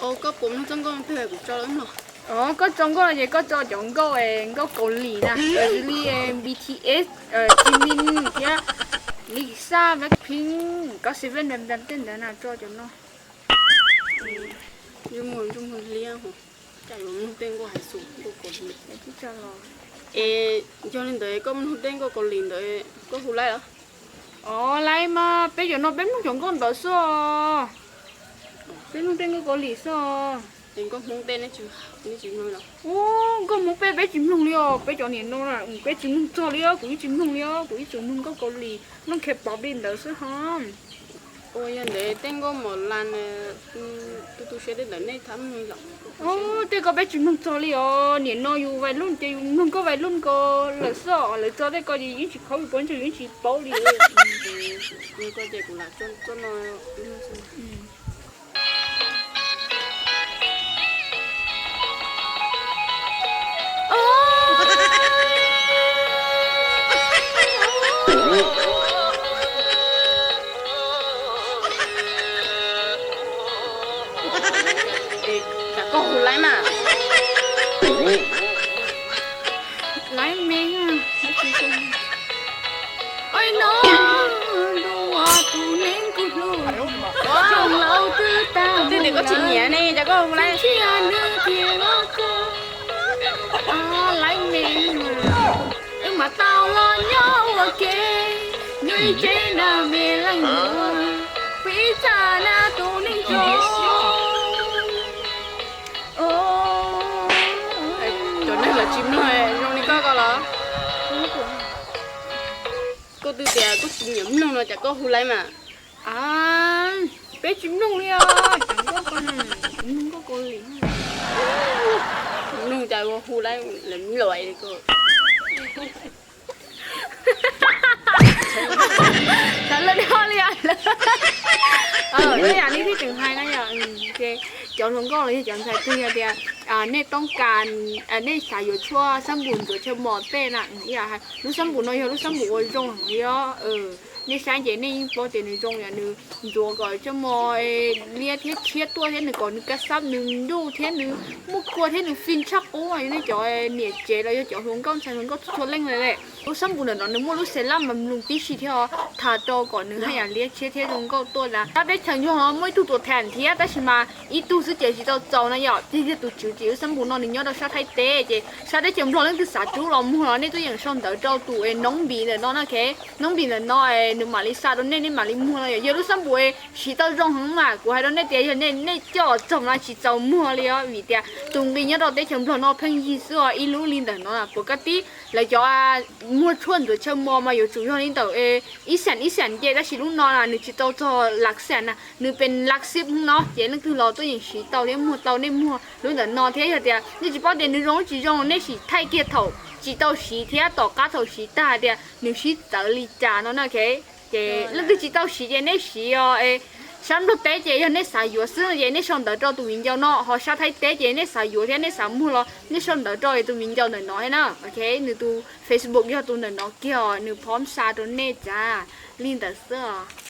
Koj puas mloog txoj nkauj twg kuv tso los mloog? Os, koj tso nkauj no ces koj tso cov nkauj, nkauj Kaus Lim na, xws li B T S, Jimin thiab Lisa, Blackpink, got seven, tej ntawd na, tso cov no. Zoo li cas yuav mloog tej nkauj hais xus nkauj Kaus Lim? Es yog li ntawd koj mloog tej nkauj Kaus Lim ntawd koj hu laib los? Os, laib mas, peb cov no peb mloog cov nkauj ntawd xwb os. Peb mloog tej nkauj Kaus Lim xwb os. Es nkauj Hmoob tej, nkauj Hmoob peb peb tsis mloog li os, peb cov niam no na peb tsis mloog txog li os, kuv yeej tsis mloog li os, kuv ib txwm mloog nkauj Kaus Lim, mloog K-pop li ntawd xwb ho. Ua yog ntawd tej nkauj mos las, tu tu siab tej ntawd nej thab mloog los? Tej ko peb tsis mloog txog li os, niam no yus vais luj ces yus mloog nkauj vais luj ko lawm xwb os, lawv tso tej ko ces yeej tsis khaub, yus pov ntseeg yus yeej tsis paub li. Ko ces kuv lam tso no. Koj hu laib mas. Laib me. Oj no, tus uas tus neeg kuv hlub, zoo laus twb tag. Twb tias koj tsis nyiam ne, cas koj hu laib? Tsis nyiam nws tiag los koj. Laib me. Wb mam tau los nyob ua ke, nyob ib tsev na me leej muam, pib txaj na tus neeg zoo. Cov neeg lawv tsis mloog zoo li koj ko los? Koj twb tias koj tsis nyiam mloog no cas koj hu laib mas. Peb tsis mloog li os, cov nkauj ko, kuv mloog nkauj Kaus Lim. Mloog cas ua hu laib lawm mluam li ko. Txhawv lawm dhau li os. Ib yam li thiab tseem hais na yom, cov hluas nkauj los yog cov ntxhais twg yog tias nej toob kas, nej xav yuav tshuaj sab npum ntxuav chaw mos tej na, lub sab npum no yog lub sab npum uas zoo heev li os. Nej saib ces nej yeej paub tias nws zoo yom, nws ntxuav kom chaw mos liab thiab tshiab tuaj thiab nws kom nws kaj xab nws nruj thiab nws muaj kua thiab nws fin tshaj qub. Nej cov niam tsev los yog cov hluas nkauj ntxhais hluas nkauj txhua leej lawm, lub sab npum ntawm no nws muaj lub xelas mas mloog tib si thiab os, tham rau kom nws haj yam liab tshiab thiab zoo nkauj tuaj na. Sab teb chaws Nplog no muaj ib tug tuam thas thiab tab sis mas ib tug xwb ces tsis tau txaus na yom, tiag tiag tus tswv ces lub sab npum no nws nyob rau sab Thaib teb ces sab teb chaws Nplog leej twg xav rub los muag los nej tuaj yeem sau ntawv rau tus es Noob Npis ntawm no na, Noob Npis ntawm no nws mam li xa rau nej, nej mam li muag no yom. Yog lub sab npum siv tau zoo heev mas kuv hais rau nej tias yog nej, nej coj txog mas tsis txaus muag li os, vim tias tus nqi nyob rau teb chaws Nplog no pheej yig xwb os, ib lub li ntawm no puas kaj tib lawv cov muag tshuaj ntxuav chaw mos mas yuav tsum yog li ntawm ib xees ib xees ces, tab sis lub no na nws tsis tau txog lak xees na, nws pes lak xib no ces leej twg los tuaj yeem siv tau thiab muag tau, nej muag lub ntawm no thiab. Yog tias nej tsis paub tias nws zoo tsis zoo nej sim thaij kiag thaum tsis tau siv thiab tom qab thaum siv tag hais tias nws sib txawv li cas no na. Ces leej twg tsis tau siv ces nej siv os. Sab Nplog teb ces yog nej xav yuav xwb no ces nej sau ntawv rau tus viv ncaus no, ho sab Thaib teb ces nej xav yuav thiab nej xav muag los nej sau ntawv rau tus viv ncaus ntawm no thiab na. Nws tus Facebook yog tus ntawm no kiag os, nws phob xa rau nej tsa li ntawd xwb os.